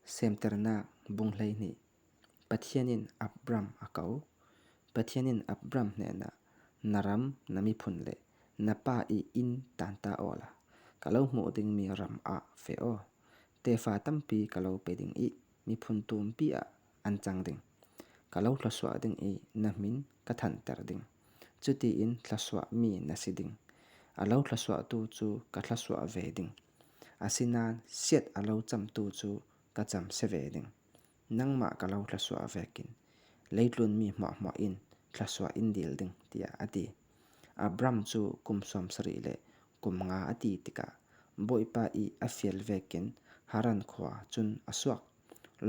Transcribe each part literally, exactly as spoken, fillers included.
Semterna bung hleini. Pathianin Abram a ko. Pathianin Abram hnena, na ram, na miphun le na pa i in tanta ola ka lo hmu ding mi ram a fe o. Tefa tampi ka lo pe ding i, miphun tumpi a an chang ding. Ka lo thlasuah ding i, na hmin ka thanter ding. Chutiin thlasuah mi na si ding. A lo thlasuahtu chu ka thlasuah ve ding. Asinan siat a lo chamtu chu ka chamse ve ding. Nangmah ka lo thlasuah vekin leitlun mi hmuahhmuah in thlasuah in dil ding, tia a ti. Abram chu kum sawmsarih le kum nga a ti tikah Bawipa i a fial vekin Haran khua chun a suak.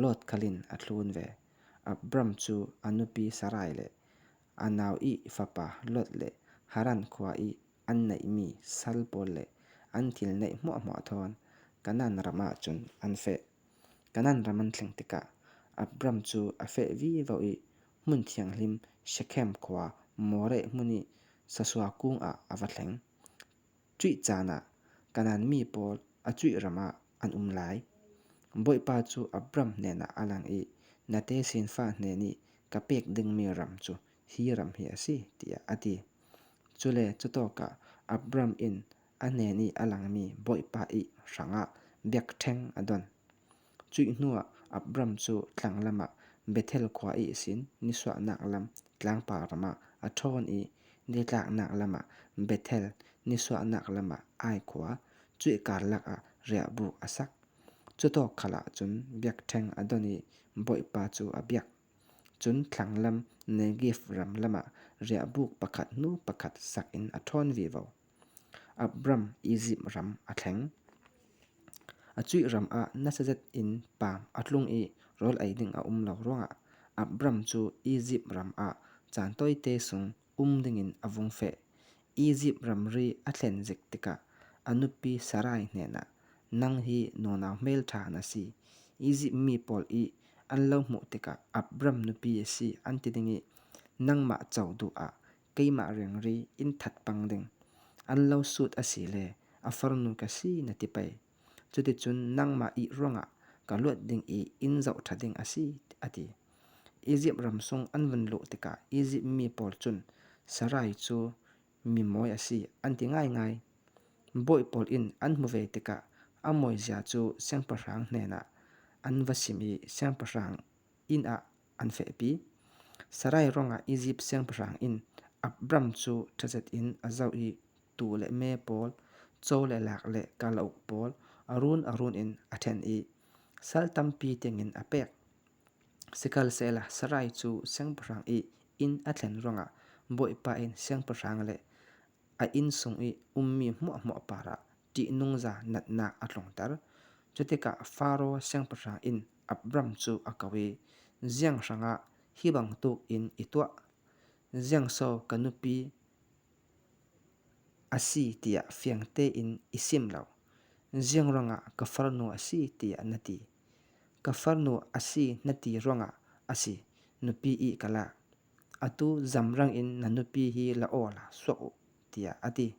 Lot khalin a thlun ve. Abram chu a nupi Sarai le a nau i fapa Lot le Haran khua i an neih mi sal pawl le an thil neih hmuahhmuah thawn Kanan ramah chun an feh. Kanan ram an thleng tikah Abram chu a feh vivo i hmun thianghlim Shekhem khua Moreh hmun i sasua kung ah a va thleng. Chuih chanah Kanan mi pawl a chuih ramah an um lai. Bawipa chu Abram hnenah a lang i, na tesinfa hnen i ka pek ding mi ram chu hi ram hi a si, tiah a ti. Chule chutawkah Abram in a hnen i a lang mi Bawipa i hrangah biakṭheng a don. Chuih hnuah Abram chu tlang lamah Bethel khua ihsin nisuahnak lam tlangpal ramah a ṭhawn i, nitlaknak lamah Bethel, nisuahnak lamah Ai khua, chuih karlak ah riahbuk a sak. Chutawk khalah cun biakṭheng a don i Bawipa cu a biak. Cun thlanglam Negev ram lamah riahbuk pakhat hnu pakhat sakin a ṭhawn vivo. Abram Izipt ram a thleng. A cuih ram ah nasa zet in paam a tlung i rawl ei ding a um lo ruangah Abram cu Izipt ram ah caan tawite sung um dingin a vung feh. Izipt ramri a thlen zik tikah a nupi Sarai hnenah, nang hi nunau hmelṭha na si. Izipt mi pawl i an lo hmuh tikah Abram nupi a si an ti ding i, nangmah co duh ah keimah rengri in that pang ding. An lo sut a si le a farnu ka si na ti pei. Cuticun nangmah i ruangah ka luat ding i in zoh ṭha ding a si, a ti. Izipt ram sung an vun luh tikah Izipt mi pawl cun Sarai cu mimawi a si an ti ngaingai. Bawi pawl in an hmu ve tikah a mawizia cu siangpahrang hnenah an va sim i siangpahrang inn ah an fehpi. Sarai ruangah Izipt siangpahrang in Abram cu ṭha zetin a zoh i, tuu le me pawl, caw le laak le kalauk pawl a run a run in a ṭhen i, sal tampi tiangin a pek. Sikhalsehla Sarai cu siangpahrang i inn a thlen ruangah Bawipa in siangpahrang le a innsung i ummi hmuahhmuah parah ṭihnungza natnak a tlungter. Cutikah Faro siangpahrang in Abram cu a ko i, ziang hrangah hi bangtuk in i tuah? Ziang so ka nupi a si tiah fiang tein i sim lo? Ziang ruangah ka farnu a si tiah na ti? Ka farnu a si na ti ruangah a si nupi i ka lak. Atu zamrang in na nupi hi la awla suak uh, tiah a ti.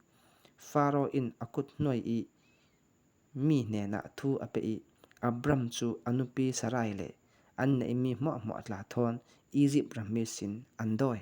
Faro in a kut hnuai i mi hnenah thu a peh i, Abram cu a nupi Sarai le an neihmi hmuahhmuah tla thawn Izipt ram ihsin an dawi.